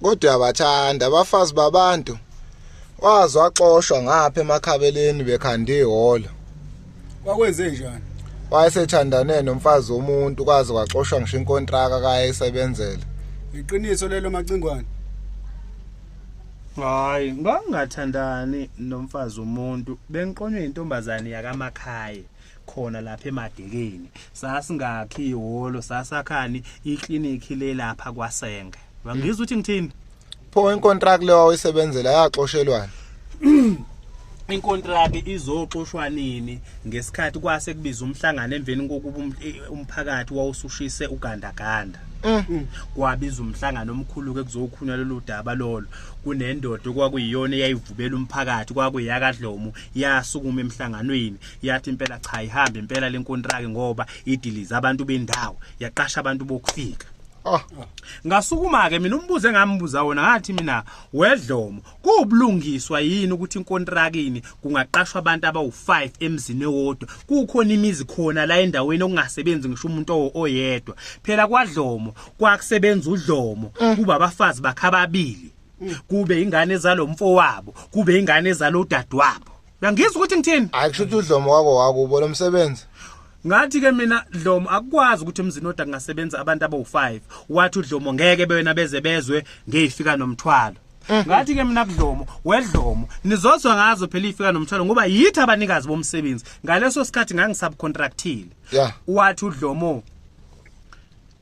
Kodwa uyabathanda abafazi babantu. Waze waxoshwa ngapha emakhabeleni bekhanda ihholo. Kwakwenze njani? Wayesethandane nomfazi womuntu kwaze kwaxoshwa ngisho inkontraka kayesebenzela. Iqiniso lelo Macingwane. Hayi, ngangingathandani nomfazi womuntu, bengiqonywe intombazane yakaMakhaye khona lapha eMadekeni. Sasingakhi ihholo, sasakhani iklinikhi le lapha kwaSenge. Wangizwa ukuthi ngithini? Pho inkontrakt leyo wayisebenzela yaxoshelwana. Inkontraki izoxoshwa nini ngesikhathi kwase kubiza umhlangano emveni kokuba umphakathi wawusushise ugandaganda. Kwabiza umhlangano omkhulu ke kuzokhulunywa lolu daba lolo. Kunendoda okwakuyiyona eyayivubela umphakathi kwakuyakaDlomo yasukuma emhlanganweni yathi impela cha ihambe impela lenkontraki ngoba idiliza abantu bendawo yaqasha abantu bokufika. Oh, Ngasukuma ke mina umbuzo engambuza wona ngathi mina wedlomo kuwubulungiswa yini ukuthi inkontrakini kungaqashwa abantu abawu5 emzini owodwa kukhona imizi khona la endaweni okungasebenzi ngisho umuntu oyedwa phela kwadlomo kwakusebenza udlomo kuba abafazi bakhe ababili kube ingane zalomfo wabo kube ingane zalodadewabo. Uyangizwa ukuthi ngithini? Hayi kusho ukuthi udlomo wako wakubo lo msebenzi. Ngathi ke mina Dlomo akukwazi ukuthi emzini odwa kungasebenza abantu abawu5. Wathi uDlomo ngeke bewena beze bezwe ngeyifika nomthwalo. Ngathi ke mina kuDlomo, wedlomo nizozwa ngazo phela ifika nomthwalo ngoba yithi abanikazi bomsebenzi. Ngaleso sikhathi ngangisubcontractile. Wathi uDlomo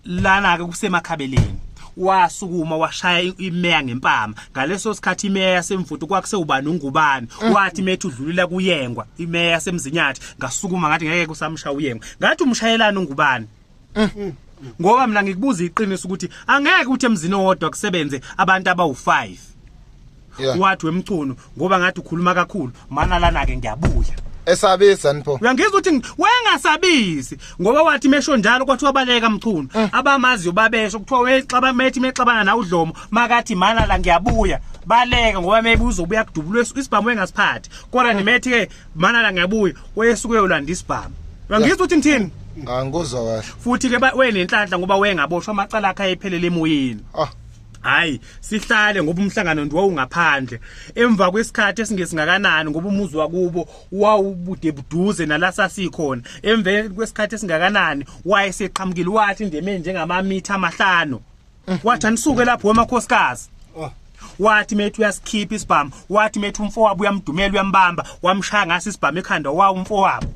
lana ke kusemakhabeleni. Wasukuma washaya imeya ngempama. Ngaleso sikhathi imeya yasemvuto kwakusewubani ungubani. Wathi methu udlulila kuyengwa imeya yasemzinyathi. Ngasukuma ngathi ngeke kusamshaya uyengwa. Ngathi umshayelana ungubani. Ngoba mina ngikubuza iqiniso ukuthi angeke uthi emzini owodwa kusebenze abantu abawu5. Wathi wemchunu ngoba ngathi ukhuluma kakhulu mana lana ke ngiyabuya. Esabisa nipho. Uyangizwa ukuthi wengasabisi ngoba wathi mesho njalo kwathiwa baleka mchunu abamaziyo babesho kuthiwa wexaba methi mexabana na udlomo makathi mana la ngiyabuya baleka ngoba maybe uzobuya kudubulwe isibhamu engasiphathi kodwa nimethi ke mana la ngiyabuya wesuke uyolanda isibhamu. Uyangizwa ukuthi ngithini? Angikuzwa kahle. Futhi ke wenenhlanhla ngoba wengaboshwa amacala akhe ayephelele emoyeni. Hayi sihlale ngoba umhlangano nje wawungaphandle emva kwesikhathi esingesingakanani ngoba umuzi wakubo wawubude buduze nalasa sikhona emva kwesikhathi esingakanani wayeseqhamukile wathi nje manje njengamamitha amahlanu wathi anisuke lapho wemakhosikazi. Wathi methu uyasikhipha isibhamu wathi methu umfowabo uyamdumela uyambamba wamshaya ngaso isibhamu ekhanda wawo umfowabo.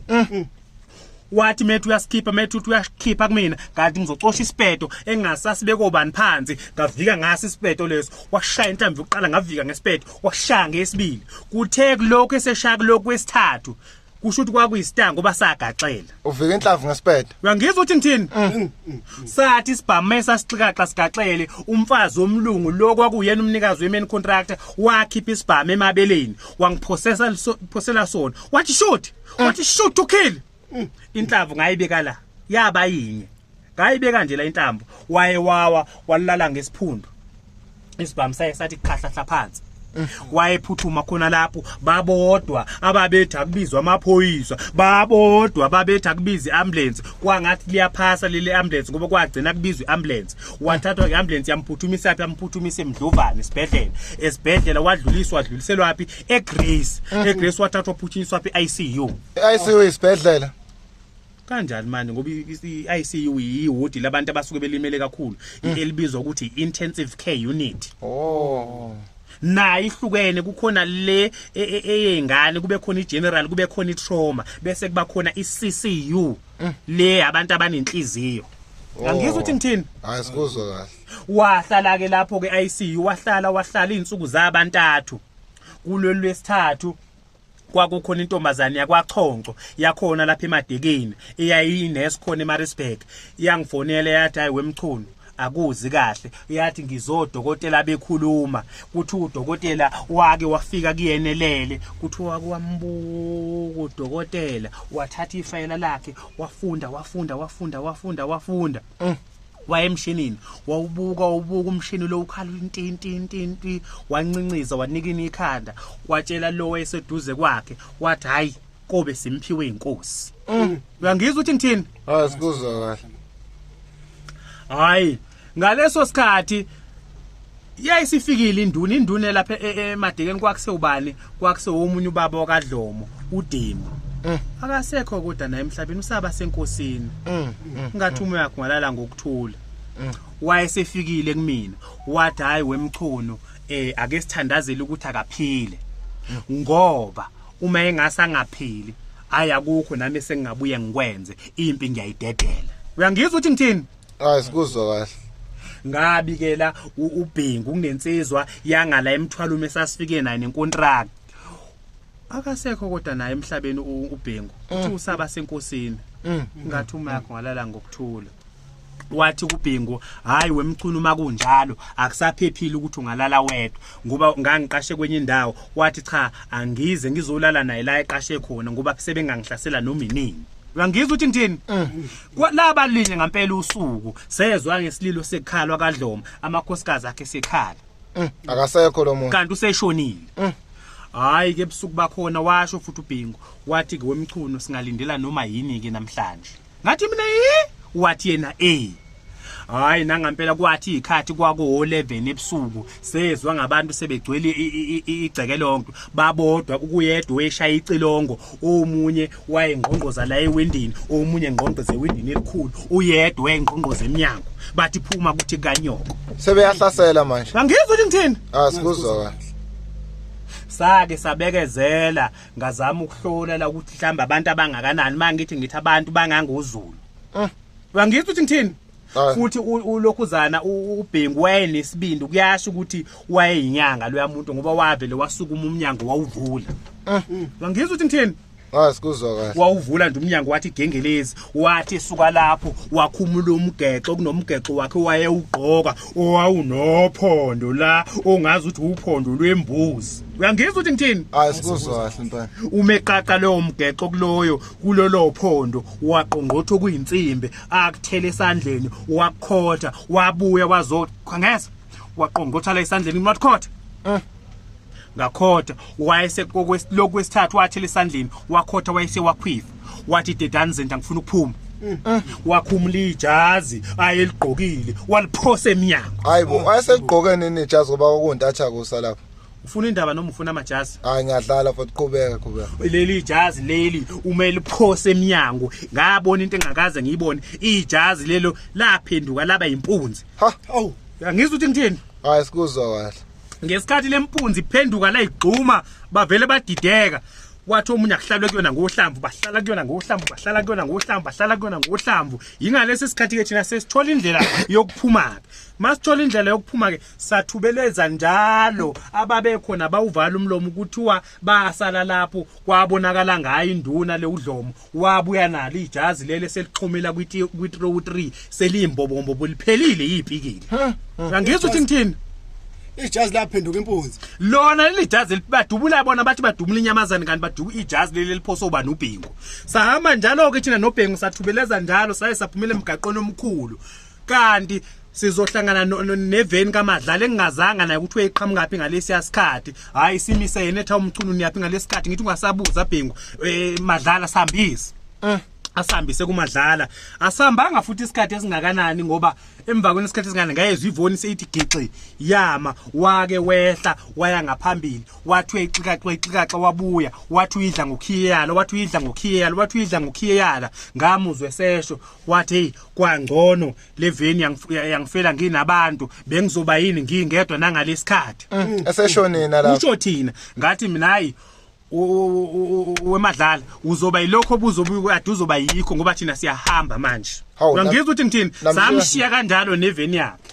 Wathi methu uyasikhipha methu uthi uyasikhipha kumina kanti ngizocosha isipeto engasasibeke obani phansi ngavika ngaso isipeto leso washaya inhlamvu yokuqala ngavika ngesipeto washaya ngesibili kuthe kulokho eseshaya kulokho kwesithathu kusho ukuthi kwakuyisitango ngoba sagaxela. Uvika inhlamvu ngesipeto. Uyangizwa ukuthi ngithini? Sathi isibhamu esasixikaxa sigaxele umfazi womlungu lo kwakuyena umnikazi wemain contractor wakhipha isibhamu emabeleni wangiphosesa phosela sona wathi shoot wathi shoot to kill. Inhlamvu ngayibeka la yaba yinye ngayibeka nje la inhlamvu waye wawa walala ngesiphundu isibhamu saye sathi khahlahla phansi wayephuthuma khona lapho babodwa ababethi akubizwa amaphoyisa babodwa ababethi akubiza iambulance kwangathi liyaphasa leli ambulance ngoba kwagcina kubizwa iambulance wathathwa ngeambulance yamphuthumisa phi yamphuthumisa eMdlovane esibhedlela esibhedlela wadluliswa wadluliselwa phi eGrace eGrace wathathwa phuthunyiswa phi ICU. ICU isibhedlela kanjani manje ngoba i-ICU yiwodi labantu abasuke belimele kakhulu elibizwa ukuthi intensive care unit. Oh. Nayo ihlukene kukhona le eyengane kube khona igeneral kube khona itrauma bese kuba khona iCCU le abantu abanenhliziyo. Angizwa ukuthi ngithini? Hayi sikuzwa kahle. Wahlala ke lapho ke ICU wahlala izinsuku zabantathu. Kulolu lesithathu kwakukhona intombazane yakwaChonco yakhona lapha eMadekeni eyayinesi khona eMaritzburg iyangifonela yathi hayi wemchunu akuzi kahle yathi ngizodokotela bekhuluma kuthi udokotela wake wafika kuyenelele kuthi wake wambuka udokotela wathatha ifayela lakhe wafunda wafunda wafunda wafunda wafunda wayemshinini wawubuka ubuka umshini lo ukhala inti inti inti inti wancinciza wanikina ikhanda watshela lo wayeseduze kwakhe wathi hayi kobe simphiwe inkosi. Uyangizwa ukuthi ngithini? Hayi sikuzwa kahle. Hayi ngaleso sikhathi Yayisifikile induna lapha emadekeni kwakusewubani kwakusewomunye ubaba wakadlomo uDimo. Akasekho kodwa naye emhlabeni usaba senkosini. Ngathi umoya wakhe ungalala ngokuthula. Wayesefikile kumina wathi hayi wemchunu ake sithandazele ukuthi akaphile. Ngoba uma engasangaphili hayi akukho nami sengingabuye ngikwenze impi ngiyayidedela. Uyangizwa ukuthi ngithini? Hayi sikuzwa kahle. Ngabikela uBhengu kunensizwa yangala emthwalume sasifike naye nenkontrakt. Akasekho kodwa naye emhlabeni uBhengu. Uthi usaba senkosini. Ngathi uma yakho ngalala ngokuthula. Wathi kuBhengu hayi wemchunu uma kunjalo akusaphephile ukuthi ungalala wedwa ngoba ngangiqashe kwenye indawo. Wathi cha angize ngizolala naye la eqashe khona ngoba sebengangihlasela noma inini. Uyangizwa ukuthi ngithini? Laba linye ngempela usuku sezwa ngesililo sekhalwa kaDlomo amakhosikazi akhe sekhala. Akasekho lo muntu. Kanti useshonile. Hayi ke ebusuku bakhona washo futhi uBhengu wathi ke wemchunu singalindela noma yini ke namhlanje. Ngathi mina wathi yena Hayi nangampela kwathi ikhathi kwako 11 ebusuku sezwa ngabantu sebegcwele igceke lonke babodwa ukuyedwa weshaya icilongo omunye wayengqongqoza la ewindini omunye ngqongqoza ewindini elikhulu uyedwa wayengqongqoza eminyango bathi phuma kuthi kanyoko sebeyahlasela manje. Angizwa ukuthi ngithini? Asikuzwa kahle. Sake sabekezela ngazama ukuhlola la ukuthi mhlamba abantu abangakanani mangithi ngithi abantu bangangozulu. Uyangizwa ukuthi ngithini? Futhi ulokhuzana uBhengu wayenesibindi kuyasho ukuthi wayeyinyanga loya muntu ngoba wavele wasukuma umnyango wawuvula. Uyangizwa ukuthi ngithini? Asikuzwa kahle. Wawuvula nje umnyango wathi gengelezi wathi suka lapho wakhumula umgexo kunomgexo wakhe wayewugqoka owawunophondo la ongazi ukuthi uphondo lwembuzi. Uyangizwa ukuthi ngithini? Asikuzwa kahle ntwana. Umeqaqa lowo mgexo kuloyo kulolo phondo waqongqotha kuyinsimbi akuthele esandleni wakhotha wabuya wazokhangeza waqongqotha la esandleni wakhotha. Ngakhotha wayesekokwesiloku wesithathu wathela esandleni wakhotha wayesewakhwifa wathi dedani zinto ngifuna ukuphuma. Wakhumula ijazi ayeligqokile waliphosa eminyango. Hayibo wayeseligqoke nini ijazi ngoba kwakuntatha kusa lapha? Ufuna indaba noma ufuna amajazi? Hayi ngiyadlala futhi qhubeka qhubeka. Leli ijazi leli uma eliphosa eminyango ngabona into engakaze ngiyibone ijazi lelo laphenduka laba impunzi. Ha awu ngizwa ukuthi ngithini? Hayi sikuzwa kahle. Ngesikhathi lempunzi iphenduka la igxuma bavele badideka wathi omunye akuhlalwe kuyona ngohlamvu bahlala kuyona ngohlamvu bahlala kuyona ngohlamvu bahlala kuyona ngohlamvu. Ingalesi sikhathi ke thina sesithola indlela yokuphuma ke masithola indlela yokuphuma ke sathubeleza njalo ababekhona bawuvala umlomo kuthiwa basala lapho kwabonakala ngayo induna le uDlomo wabuya nalo ijazi lele selixhumela kwi-3 3 seliyimbobombo liphelile yipikile. Angizwa ukuthi ngithini? Ijazi laphenduka impunzi. Lona leli jazi badubula bona bathi badubula inyamazane kanti baduka ijazi leli liphoso uba noBhengu. Sahamba njalo ke thina noBhengu sathubeleza njalo saye saphumela emgaqweni omkhulu. Kanti sizohlangana neveni kaMadlala engingazanga naye ukuthi uyiqhamuka ngalesi yasikhathi. Hayi simise yena etha umchunu niyaphi ngalesikhathi ngithi ungasabuza Bhengu Madlala sihambise. Asihambise kuMadlala. Asihambanga futhi isikhathi esingakanani ngoba emva kwesikhathi esingane ngayezwa ivoni seyithi gixi yama wake wehla waya ngaphambili wathi uyixikaxa uyixikaxa wabuya wathi uyidla ngokhiyala wathi uyidla ngokhiyala wathi uyidla ngokhiyala ngamuzwe sesho wathi hey kwangcono leveni yangifela nginabantu bengizoba yini ngingedwa nangalesikhathi Eseshonina lapho. Usho thina ngathi mina hayi weMadlala uzoba yilokho obuzobuya kade uzoba yikho ngoba thina siyahamba manje. Hawu, Uyangizwa ukuthi ngithini? namshiya- Samshiya kanjalo neveni yakhe.